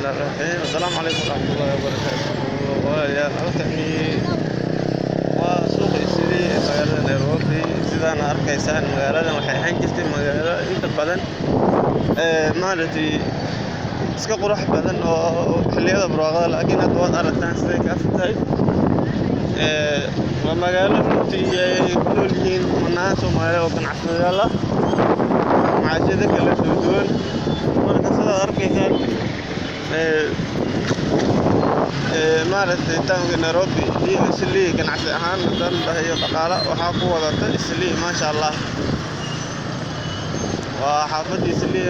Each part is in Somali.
Raxmaani raxiim. Assalaamu calaykum waraxmatullaahi wabarakaatu. Walaalayaal, halkani waa suuqa Islii ee magaalada Nairobi. Sidaan arkaysaan, magaaladan waxay ahaan jirtay magaalo inta badan maaragtay iska qurux badan oo xilliyada barwaaqada, laakiin hadda waad aragtaan siday ka tahay. Waa magaalo runtii ay ku nool yihiin kumanaan Soomaali oo ganacsadayaal ah, macaashyada kala duwan. Marka sidaad arkaysaan, maaragtay townka Nairobi iyo Islii ganacsi ahaan haddaan dhahayo dhaqaale waxaa ku wadata Islii, maasha Allah. Waa xaafadda Islii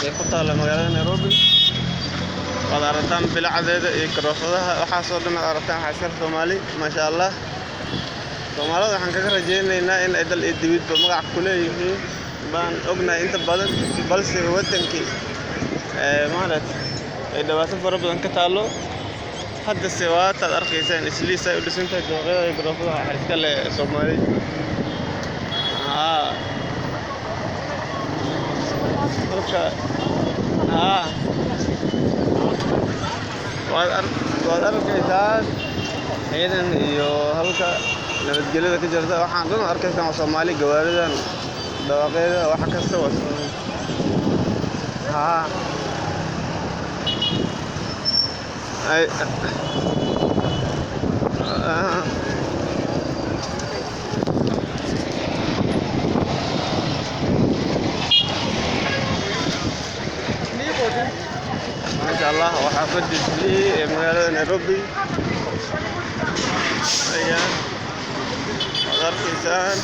ee ku taalla magaalada Nairobi. Waad aragtaan bilacdeeda iyo garoofadaha, waxaasoo dhan aad aragtaan waxaa iskale Soomaali, maasha Allah. Soomaalida waxaan kaga rajaynaynaa in ay dal iyo dibadba magac ku leeyihiin baan ognahay inta badan, balse wadankii maaragtay ay dhibaato fara badan ka taallo. Haddase waataad arkaysaan Islii say u dhisantahay, dabaqyada iyo garoofadaha waxaa iska leh Soomaali. Haa, marka haa, waad arkaysaan ciidan iyo halka nabadgelyada ka jirta. Waxaan dhan arkaysaan waa Soomaali, gawaaridan, dabaqyada, wax kasta waa Soomaali. Haa, ay ah. Maasha Allah, waa xaafadda Islii ee magaalada Nairobi. Ayaa waad arkaysaan.